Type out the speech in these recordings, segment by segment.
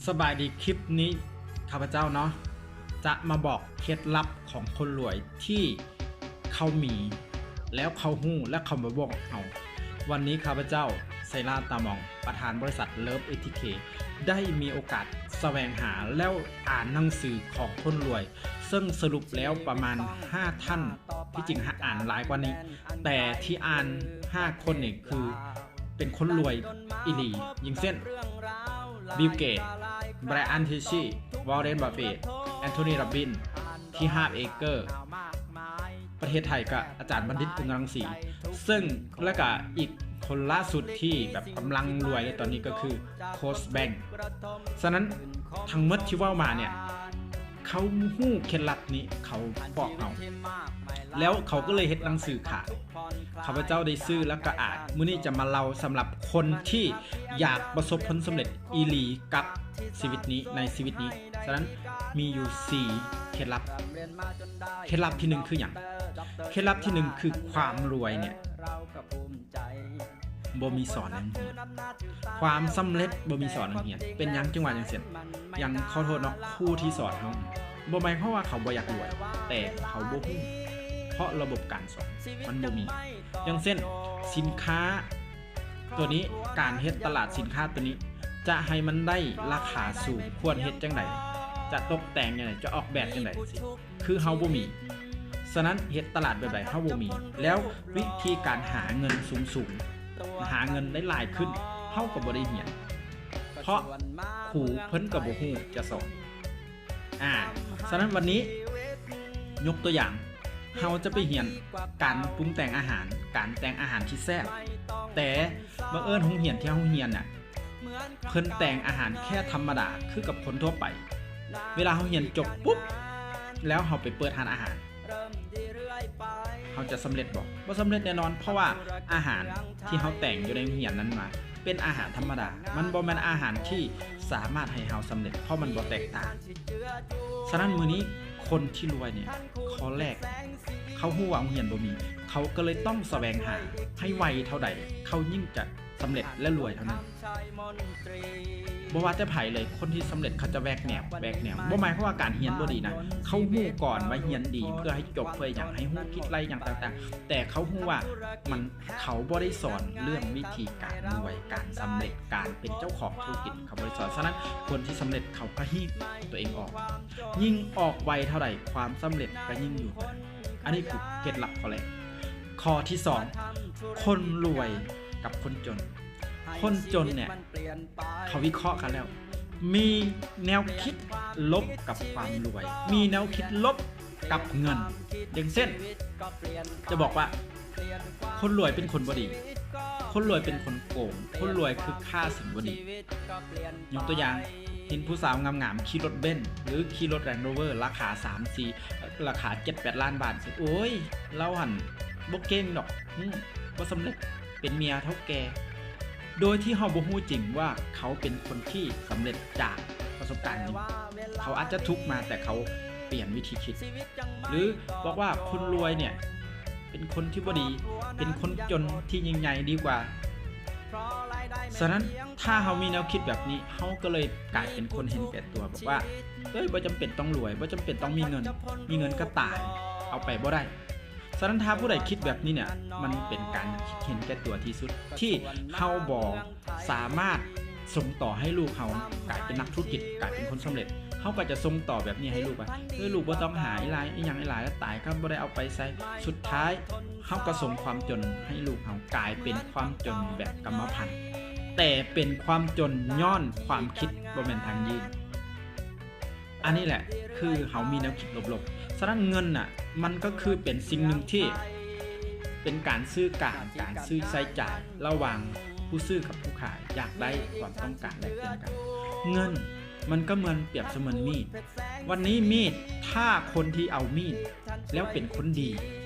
ສະບາຍດີ, ຄລິບນີ້ຂ້າພະເຈົ້າເນາະ ຈະມາບອກເຄັດລັບຂອງຄົນລວຍທີ່ເຂົາມີ ແລ້ວເຂົາຮູ້ ແລ້ວເຂົາມາບອກເຮົາ. ວັນນີ້ຂ້າພະເຈົ້າ ໄຊລາດ ຕາມອງ ປະທານບໍລິສັດ Love ເອທີເຄ ໄດ້ມີໂອກາດສະແຫວງຫາ ແລ້ວອ່ານໜັງສືຂອງຄົນລວຍ ເຊິ່ງສະຫຼຸບແລ້ວປະມານຫ້າທ່ານ, ທີ່ຈິງອ່ານຫຼາຍກວ່ານີ້ ແຕ່ທີ່ອ່ານຫ້າຄົນນີ້ຄືເປັນຄົນລວຍອີ່ຫຼີ ຢ່າງເຊັ່ນ ບິວເກດ, ໄບຣອັນ ເທຣຊີ, ວໍເຣນ ບັບເຟດ, ແອນໂທນີ ຣັບບິນ, ທີຮາບ ເອເກີ, ປະເທດໄທກະອາຈານບັນດິດ ອຸງກະລັງສີ ເຊິ່ງ ແລະກະອີກຄົນລ່າສຸດທີ່ແບບກຳລັງລວຍໃນຕອນນີ້ກໍຄືໂຄຊແບງ. ສະນັ້ນ ທັງໝົດທີ່ເວົ້າມາເນ່ຍ ເຂົາຮູ້ເຄັດລັບນີ້ ເຂົາບອກເຮົາ ແລ້ວເຂົາກໍເລີຍເຮັດໜັງສືຂາຍ. ຂ້າພະເຈົ້າໄດ້ຊື້ແລ້ວກໍອ່ານ. ມື້ນີ້ຈະມາເລົ່າສຳລັບຄົນທີ່ຢາກປະສົບຜົນສຳເລັດອີ່ຫຼີກັບຊີວິດນີ້ ໃນຊີວິດນີ້. ສະນັ້ນ ມີຢູ່ສີ່ເຄັດລັບ. ເຄັດລັບທີໜຶ່ງຄືຫຍັງ? ເຄັດລັບທີໜຶ່ງຄືຄວາມລວຍເນ່ຍ ບໍ່ມີສອນໃນໂຮງຮຽນ. ຄວາມສຳເລັດບໍ່ມີສອນໃນໂຮງຮຽນ. ເປັນຫຍັງຈຶ່ງວ່າຈັ່ງຊັ້ນ? ຫຍັງ ຂໍໂທດເນາະ, ຄູທີ່ສອນເຮົາ ບໍ່ໝາຍຄວາມວ່າເຂົາບໍ່ຢາກລວຍ, ແຕ່ເຂົາບໍ່ຮູ້ ເພາະລະບົບການສອນມັນບໍ່ມີ. ຢ່າງເຊັ່ນ ສິນຄ້າຕົວນີ້, ການເຮັດຕະຫຼາດສິນຄ້າຕົວນີ້ ຈະໃຫ້ມັນໄດ້ລາຄາສູງ ຄວນເຮັດຈັ່ງໃດ? ຈະຕົກແຕ່ງຈັ່ງໃດ? ຈະອອກແບບຈັ່ງໃດ? ຄືເຮົາບໍ່ມີ. ສະນັ້ນ ເຮັດຕະຫຼາດແບບໃດ ເຮົາບໍ່ມີ. ແລ້ວວິທີການຫາເງິນສູງໆ, ຫາເງິນໄດ້ຫຼາຍຂຶ້ນ ເຮົາກໍບໍ່ໄດ້ຮຽນ ເພາະຄູເພິ່ນກໍບໍ່ຮູ້ຈະສອນ. ອາ ສະນັ້ນ ວັນນີ້ຍົກຕົວຢ່າງ ເຮົາຈະໄປຮຽນການປຸງແຕ່ງອາຫານ, ການແຕ່ງອາຫານທີ່ແຊບ. ແຕ່ບັງເອີນໂຮງຮຽນທີ່ເຮົາຮຽນນະ ເພິ່ນແຕ່ງອາຫານແຄ່ທຳມະດາຄືກັບຄົນທົ່ວໄປ. ເວລາເຮົາຮຽນຈົບປຸບ ແລ້ວເຮົາໄປເປີດຮ້ານອາຫານ ເຮົາຈະສຳເລັດບໍ່? ບໍ່ສຳເລັດແນ່ນອນ, ເພາະວ່າອາຫານທີ່ເຮົາແຕ່ງຢູ່ໃນໂຮງຮຽນນັ້ນມາ ເປັນອາຫານທຳມະດາ, ມັນບໍ່ແມ່ນອາຫານທີ່ສາມາດໃຫ້ເຮົາສຳເລັດ ເພາະມັນບໍ່ແຕກຕ່າງ. ສະນັ້ນ ມື້ນີ້ຄົນທີ່ລວຍເນ່ຍ ຂໍ້ແລກ ເຂົາຮູ້ວ່າໂຮງຮຽນບໍ່ມີ, ເຂົາກໍເລີຍຕ້ອງສະແຫວງຫາໃຫ້ໄວເທົ່າໃດ ເຂົາຍິ່ງຈະສຳເລັດ ແລະ ລວຍເທົ່ານັ້ນ. ບໍ່ວ່າແຕ່ໃຜເລີຍ, ຄົນທີ່ສຳເລັດເຂົາຈະແຫວກແນວ, ແຫວກແນວ ບໍ່ໝາຍຄວາມວ່າການຮຽນບໍ່ດີນະ. ເຂົາຮູ້ກ່ອນວ່າຮຽນດີເພື່ອໃຫ້ຈົບ, ເພື່ອຫຍັງ, ໃຫ້ຮູ້ທິດໄລ່ຫຍັງຕ່າງໆ, ແຕ່ເຂົາຮູ້ວ່າມັນ, ເຂົາບໍ່ໄດ້ສອນເລື່ອງວິທີການລວຍ, ການສຳເລັດ, ການເປັນເຈົ້າຂອງທຸລະກິດ, ເຂົາບໍ່ໄດ້ສອນ. ສະນັ້ນ ຄົນທີ່ສຳເລັດເຂົາກໍຮີບຕົວເອງອອກ, ຍິ່ງອອກໄວເທົ່າໃດ ຄວາມສຳເລັດກໍຍິ່ງຢູ່ເທົ່ານັ້ນ. ອັນນີ້ຄືເຄັດລັບຂໍ້ແລກ. ຂໍ້ທີສອງ ຄົນລວຍກັບຄົນຈົນ. ຄົນຈົນເນ່ຍ ເຂົາວິເຄາະກັນແລ້ວ ມີແນວຄິດລົບກັບຄວາມລວຍ, ມີແນວຄິດລົບກັບເງິນ. ຢ່າງເຊັ່ນ ຈະບອກວ່າຄົນລວຍເປັນຄົນບໍ່ດີ, ຄົນລວຍເປັນຄົນໂກງ, ຄົນລວຍຄືຄ້າສິ່ງບໍ່ດີ. ຍົກຕົວຢ່າງ ເຫັນຜູ້ສາວງາມໆຂີ່ລົດເບັນ ຫຼື ຂີ່ລົດແລນໂຣເວີ ລາຄາສາມສີ່ ລາຄາເຈັດແປດລ້ານບາດ, ໂອ້ຍ ລາວຫັ້ນບໍ່ເກັ່ງດອກ, ບໍ່ສຳເລັດ, ເປັນເມຍເຖົ້າແກ່. ໂດຍທີ່ເຮົາບໍ່ຮູ້ຈິງວ່າເຂົາເປັນຄົນທີ່ສຳເລັດຈາກປະສົບການຈິງ. ເຂົາອາດຈະທຸກມາ ແຕ່ເຂົາປ່ຽນວິທີຄິດ. ຫຼື ບອກວ່າຄົນລວຍເນ່ຍ ເປັນຄົນທີ່ບໍ່ດີ, ເປັນຄົນຈົນທີ່ຍິ່ງໃຫຍ່ດີກວ່າ. ສະນັ້ນ ຖ້າເຮົາມີແນວຄິດແບບນີ້ ເຮົາກໍເລີຍກາຍເປັນຄົນເຫັນແກ່ຕົວ, ບອກວ່າ ເອີຍ ບໍ່ຈຳເປັນຕ້ອງລວຍ, ບໍ່ຈຳເປັນຕ້ອງມີເງິນ, ມີເງິນກໍຕາຍ, ເອົາໄປບໍ່ໄດ້. ສະນັ້ນ ຖ້າຜູ້ໃດຄິດແບບນີ້ເນ່ຍ ມັນເປັນການຄິດເຫັນແກ່ຕົວທີ່ສຸດ ທີ່ເຮົາບໍ່ສາມາດສົ່ງຕໍ່ໃຫ້ລູກເຮົາກາຍເປັນນັກທຸລະກິດ, ກາຍເປັນຄົນສຳເລັດ. ເຮົາກໍຈະສົ່ງຕໍ່ແບບນີ້ໃຫ້ລູກວ່າ ເອີຍ ລູກບໍ່ຕ້ອງຫາອີ່ຫຼາຍ ອີ່ຫຍັງອີ່ຫຼາຍ ແລ້ວຕາຍກໍບໍ່ໄດ້ເອົາໄປໃຊ້. ສຸດທ້າຍ ເຮົາກໍສົ່ງຄວາມຈົນໃຫ້ລູກເຮົາ, ກາຍເປັນຄວາມຈົນແບບກຳມະພັນ, ແຕ່ເປັນຄວາມຈົນຍ້ອນຄວາມຄິດ, ບໍ່ແມ່ນທາງຍື່ນ. ອັນນີ້ແຫຼະ ຄືເຮົາມີແນວຄິດລົບໆ. ສະນັ້ນ ເງິນນະ ມັນກໍຄືເປັນສິ່ງໜຶ່ງທີ່ເປັນການຊື້ກາງ, ການຊື້ໃຊ້ຈ່າຍລະຫວ່າງຜູ້ຊື້ກັບຜູ້ຂາຍ, ຢາກໄດ້ຄວາມຕ້ອງການແລກປ່ຽນກັນ. ເງິນມັນກໍເໝືອນ, ປຽບສະເໝືອນມີດ. ວັນນີ້ມີດ, ຖ້າຄົນທີ່ເອົາມີດແລ້ວເປັນຄົນດີ,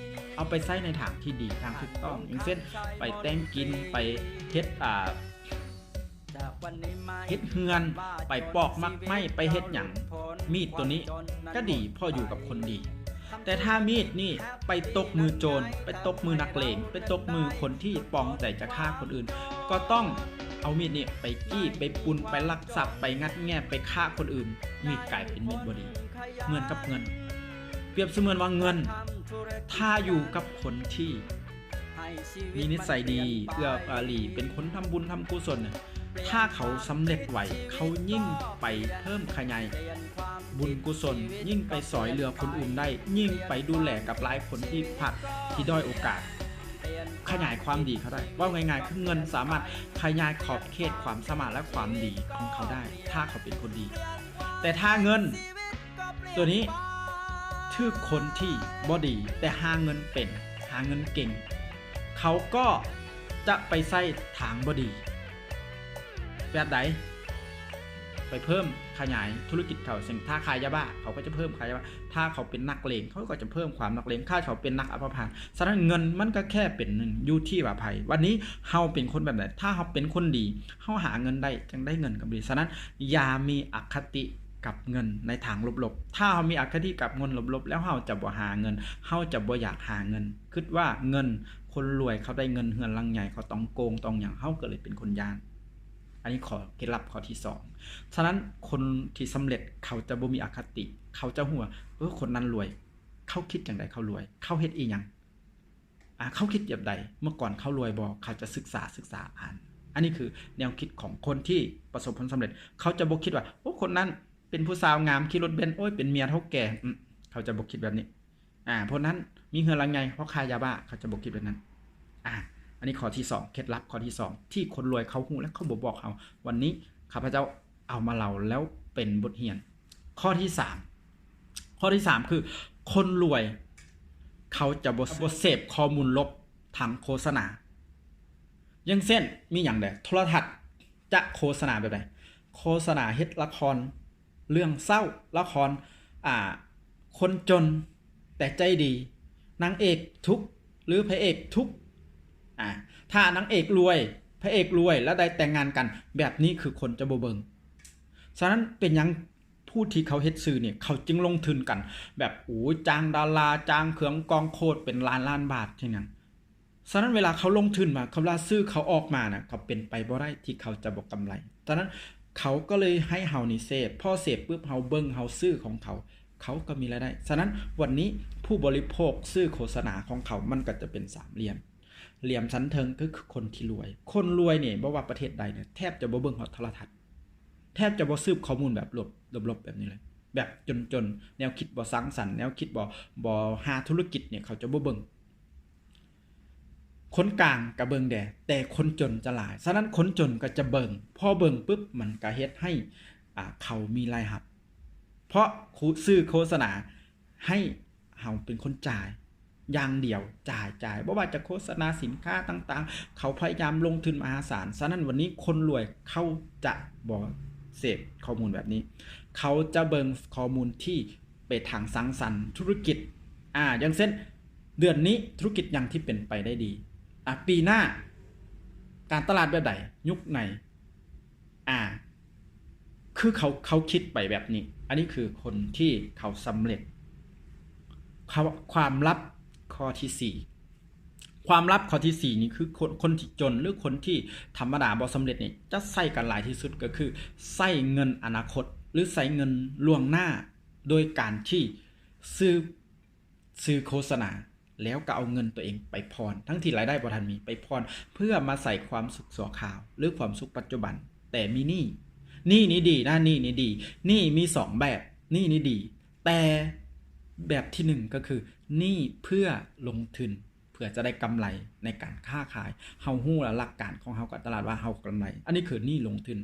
ເອົາໄປໃຊ້ໃນທາງທີ່ດີ, ທາງຖືກຕ້ອງ, ຢ່າງເຊັ່ນ ໄປແຕ່ງກິນ, ໄປເຮັດ, ອ່າ, ເຮັດເຮືອນ, ໄປປອກໝາກໄມ້, ໄປເຮັດຫຍັງ, ມີດໂຕນີ້ກໍດີ ເພາະຢູ່ກັບຄົນດີ. ແຕ່ຖ້າມີດນີ້ໄປຕົກມືໂຈນ, ໄປຕົກມືນັກເລງ, ໄປຕົກມືຄົນທີ່ປອງໃຈຈະຂ້າຄົນອື່ນ, ກໍຕ້ອງ ເອົາມີດນີ້ໄປຈີ້ ໄປປຸ້ນ ໄປລັກຊັບ ໄປງັດແງະ ໄປຂ້າຄົນອື່ນ, ມີດກາຍເປັນມີດບໍ່ດີ. ເໝືອນກັບເງິນ, ປຽບສະເໝືອນວ່າເງິນ ຖ້າຢູ່ກັບຄົນທີ່ມີນິດໄສດີ, ເອື້ອອາລີ, ເປັນຄົນທຳບຸນທຳກຸສົນ, ຖ້າເຂົາສຳເລັດໄວ, ເຂົາຍິ່ງໄປເພີ່ມຂະຫຍາຍບຸນກຸສົນ, ຍິ່ງໄປຊ່ອຍເຫຼືອຄົນອື່ນໄດ້, ຍິ່ງໄປດູແລກັບຫຼາຍຄົນທີ່ພາດ, ທີ່ດ້ອຍໂອກາດ, ຂະຫຍາຍຄວາມດີເຂົາໄດ້. ເວົ້າງ່າຍໆ ຄືເງິນສາມາດຂະຫຍາຍຂອບເຂດຄວາມສາມາດ ແລະ ຄວາມດີຂອງເຂົາໄດ້ ຖ້າເຂົາເປັນຄົນດີ. ແຕ່ຖ້າເງິນຕົວນີ້ຖືກຄົນທີ່ບໍ່ດີ ແຕ່ຫາເງິນເປັນ, ຫາເງິນເກັ່ງ, ເຂົາກໍຈະໄປໃຊ້ທາງບໍ່ດີ. ແບບໃດ? ໄປເພີ່ມຂະຫຍາຍທຸລະກິດເຂົາ, ເຊັ່ນ ຖ້າຂາຍຢາບ້າ ເຂົາກໍຈະເພີ່ມຂາຍຢາບ້າ, ຖ້າເຂົາເປັນນັກເລງ ເຂົາກໍຈະເພີ່ມຄວາມນັກເລງ, ຖ້າເຂົາເປັນນັກອາພະພານ. ສະນັ້ນເງິນມັນກໍແຄ່ເປັນໜຶ່ງ ຢູ່ທີ່ວ່າໃຜ. ວັນນີ້ເຮົາເປັນຄົນແບບໃດ? ຖ້າເຮົາເປັນຄົນດີ, ເຮົາຫາເງິນໄດ້ ຈັ່ງໄດ້ເງິນກໍບໍ່ດີ. ສະນັ້ນຢ່າມີອະຄະຕິກັບເງິນໃນທາງລົບໆ. ຖ້າເຮົາມີອະຄະຕິກັບເງິນລົບໆ ແລ້ວເຮົາຈະບໍ່ຫາເງິນ, ເຮົາຈະບໍ່ຢາກຫາເງິນ. ຄິດວ່າເງິນ, ຄົນລວຍເຂົາໄດ້ເງິນເຮືອນຫຼັງໃຫຍ່, ເຂົາຕ້ອງໂກງຕ້ອງຫຍັງ, ເຮົາກໍເລີຍເປັນຄົນຢ້ານ. ອັນນີ້ຂໍ້ເຄັດລັບຂໍ້ທີສອງ. ສະນັ້ນຄົນທີ່ສຳເລັດເຂົາຈະບໍ່ມີອະຄະຕິ, ເຂົາຈະຮູ້ວ່າ ເອີ ຄົນນັ້ນລວຍ, ເຂົາຄິດຈັ່ງໃດເຂົາລວຍ, ເຂົາເຮັດອີ່ຫຍັງ, ອາ ເຂົາຄິດແບບໃດ, ເມື່ອກ່ອນເຂົາລວຍບໍ່, ເຂົາຈະສຶກສາ, ສຶກສາອ່ານ. ອັນນີ້ຄືແນວຄິດຂອງຄົນທີ່ປະສົບຜົນສຳເລັດ. ເຂົາຈະບໍ່ຄິດວ່າ ໂອ້ ຄົນນັ້ນເປັນຜູ້ສາວງາມ, ຂີ່ລົດເບັນ, ໂອ້ຍ ເປັນເມຍເຖົ້າແກ່, ອືມ ເຂົາຈະບໍ່ຄິດແບບນີ້. ອາ ຄົນນັ້ນມີເຮືອນຫຼັງໃຫຍ່ ເພາະຄ້າຢາບ້າ, ເຂົາຈະບໍ່ຄິດແບບນັ້ນ. ອາ ອັນນີ້ຂໍ້ທີສອງ, ເຄັດລັບຂໍ້ທີສອງ ທີ່ຄົນລວຍເຂົາຮູ້ ແລະ ເຂົາບໍ່ບອກເຮົາ. ວັນນີ້ຂ້າພະເຈົ້າເອົາມາເລົ່າແລ້ວເປັນບົດຮຽນ. ຂໍ້ທີສາມ, ຂໍ້ທີສາມ ຄືຄົນລວຍເຂົາຈະບໍ່ ບໍ່ເສບຂໍ້ມູນລົບທາງໂຄສະນາ. ຢ່າງເຊັ່ນ ມີຫຍັງແດ່? ໂທລະທັດຈະໂຄສະນາແບບໃດ? ໂຄສະນາເຮັດລະຄອນ ເລື່ອງເສົ້າ, ລະຄອນ ອາ ຄົນຈົນແຕ່ໃຈດີ, ນາງເອກທຸກ ຫຼື ພະເອກທຸກ. ອາ ຖ້ານາງເອກລວຍ, ພະເອກລວຍ ແລ້ວໄດ້ແຕ່ງງານກັນ, ແບບນີ້ຄືຄົນຈະບໍ່ເບິ່ງ. ສະນັ້ນເປັນຫຍັງຜູ້ທີ່ເຂົາເຮັດຊື່ນີ້ ເຂົາຈຶ່ງລົງທຶນກັນແບບ ໂອ້ຍ ຈ້າງດາລາ, ຈ້າງເຄື່ອງກອງໂຄດເປັນລ້ານລ້ານບາດ ເຮັດຫຍັງ? ສະນັ້ນເວລາເຂົາລົງທຶນມາ, ເຂົາເວລາຊື່ເຂົາອອກມານະ, ເຂົາເປັນໄປບໍ່ໄດ້ທີ່ເຂົາຈະບໍ່ກຳໄລ. ສະນັ້ນເຂົາກໍເລີຍໃຫ້ເຮົານີ້ເສບ, ພໍເສບປຶບ ເຮົາເບິ່ງ, ເຮົາຊື້ຂອງເຂົາ, ເຂົາກໍມີລາຍໄດ້. ສະນັ້ນວັນນີ້ຜູ້ບໍລິໂພກສື່ໂຄສະນາຂອງເຂົາ ມັນກໍຈະເປັນສາມຫຼ່ຽມ. ຫຼ່ຽມຊັ້ນເທິງກໍຄືຄົນທີ່ລວຍ. ຄົນລວຍນີ້ ບໍ່ວ່າປະເທດໃດນະ ແທບຈະບໍ່ເບິ່ງຮອດໂທລະທັດ, ແທບຈະບໍ່ສືບຂໍ້ມູນແບບລົບໆ ແບບນີ້ເລີຍ, ແບບຈົນໆ, ແນວຄິດບໍ່ສ້າງສັນ, ແນວຄິດບໍ່, ບໍ່ຫາທຸລະກິດນີ້ ເຂົາຈະບໍ່ເບິ່ງ. ຄົນກາງກໍເບິ່ງແດ່, ແຕ່ຄົນຈົນຈະຫຼາຍ. ສະນັ້ນຄົນຈົນກໍຈະເບິ່ງ, ພໍເບິ່ງປຶບ ມັນກໍເຮັດໃຫ້ ອາ ເຂົາມີລາຍຮັບ, ເພາະສື່ໂຄສະນາໃຫ້ເຮົາເປັນຄົນຈ່າຍຢ່າງດຽວ, ຈ່າຍ, ຈ່າຍ, ບໍ່ວ່າຈະໂຄສະນາສິນຄ້າຕ່າງໆ, ເຂົາພະຍາຍາມລົງທຶນມະຫາສານ. ສະນັ້ນວັນນີ້ຄົນລວຍເຂົາຈະບໍ່ເສບຂໍ້ມູນແບບນີ້, ເຂົາຈະເບິ່ງຂໍ້ມູນທີ່ ໄປທາງສ້າງສັນທຸລະກິດ. ອາ ຢ່າງເຊັ່ນ ເດືອນນີ້ທຸລະກິດຫຍັງທີ່ເປັນໄປໄດ້ດີ? ອາ ປີໜ້າການຕະຫຼາດແບບໃດ? ຍຸກໃດ? ອາ ຄືເຂົາ, ເຂົາຄິດໄປແບບນີ້. ອັນນີ້ຄືຄົນທີ່ເຂົາສຳເລັດ. ຄວາມ, ຄວາມລັບຂໍ້ທີສີ່, ຄວາມລັບຂໍ້ທີສີ່ນີ້ຄືຄົນ, ຄົນທີ່ຈົນ ຫຼື ຄົນທີ່ທຳມະດາບໍ່ສຳເລັດນີ້ ຈະໃຊ້ກັນຫຼາຍທີ່ສຸດ ກໍຄືໃຊ້ເງິນອະນາຄົດ ຫຼື ໃຊ້ເງິນລ່ວງໜ້າ ໂດຍການທີ່ຊື້, ຊື້ໂຄສະນາ ແລ້ວກໍເອົາເງິນຕົວເອງໄປຜ່ອນ ທັງທີ່ລາຍໄດ້ບໍ່ທັນມີ, ໄປຜ່ອນເພື່ອມາໃຊ້ຄວາມສຸກຊົ່ວຄາວ ຫຼື ຄວາມສຸກປັດຈຸບັນ, ແຕ່ມີໜີ້. ໜີ້ນີ້ດີນະ, ໜີ້ນີ້ດີ. ໜີ້ມີສອງແບບ, ໜີ້ນີ້ດີ, ແຕ່ແບບທີໜຶ່ງກໍຄືໜີ້ເພື່ອລົງທຶນ ເພື່ອຈະໄດ້ກຳໄລໃນການຄ້າຂາຍ. ເຮົາຮູ້ລະຫຼັກການຂອງເຮົາກັບຕະຫຼາດວ່າເຮົາກຳໄລ. ອັນນີ້ຄືໜີ້ລົງທຶນ.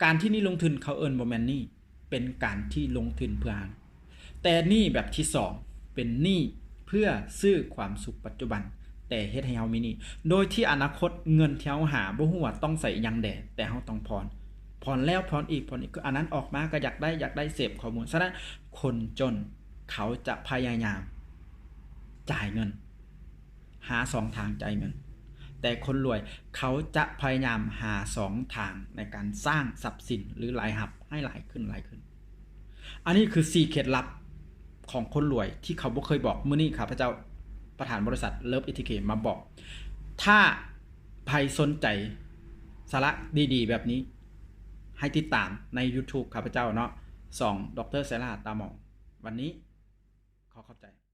ການທີ່ໜີ້ລົງທຶນເຂົາເອີ້ນບໍ່ແມ່ນໜີ້, ເປັນການທີ່ລົງທຶນເພື່ອຫາ. ແຕ່ໜີ້ແບບທີສອງ ເປັນໜີ້ເພື່ອຊື້ຄວາມສຸກປັດຈຸບັນ, ແຕ່ເຮັດໃຫ້ເຮົາມີໜີ້ ໂດຍທີ່ອະນາຄົດເງິນທີ່ເຮົາຫາບໍ່ຮູ້ວ່າຕ້ອງໃຊ້ອີ່ຫຍັງແດ່, ແຕ່ເຮົາຕ້ອງຜ່ອນ, ຜ່ອນແລ້ວຜ່ອນອີກ, ຜ່ອນອີກ, ຄືອັນນັ້ນອອກມາກໍຢາກໄດ້, ຢາກໄດ້ເສບຂໍ້ມູນ. ສະນັ້ນຄົນຈົນເຂົາຈະພະຍາຍາມ ຈ່າຍເງິນ, ຫາຊ່ອງທາງຈ່າຍເງິນ, ແຕ່ຄົນລວຍເຂົາຈະພະຍາຍາມຫາຊ່ອງທາງໃນການສ້າງຊັບສິນ ຫຼື ລາຍຮັບໃຫ້ຫຼາຍຂຶ້ນ, ຫຼາຍຂຶ້ນ. ອັນນີ້ຄືສີ່ເຄັດລັບຂອງຄົນລວຍທີ່ເຂົາບໍ່ເຄີຍບອກ. ມື້ນີ້ຂ້າພະເຈົ້າ ປະທານບໍລິສັດ Love ເອທີເຄ ມາບອກ. ຖ້າໃຜສົນໃຈ ສາລະດີໆແບບນີ້ ໃຫ້ຕິດຕາມໃນ YouTube ຂ້າພະເຈົ້າເນາະ ຊ່ອງ ດຣ ໄຊລາດ ຕາໝອງ. ວັນນີ້ຂໍຂອບໃຈ.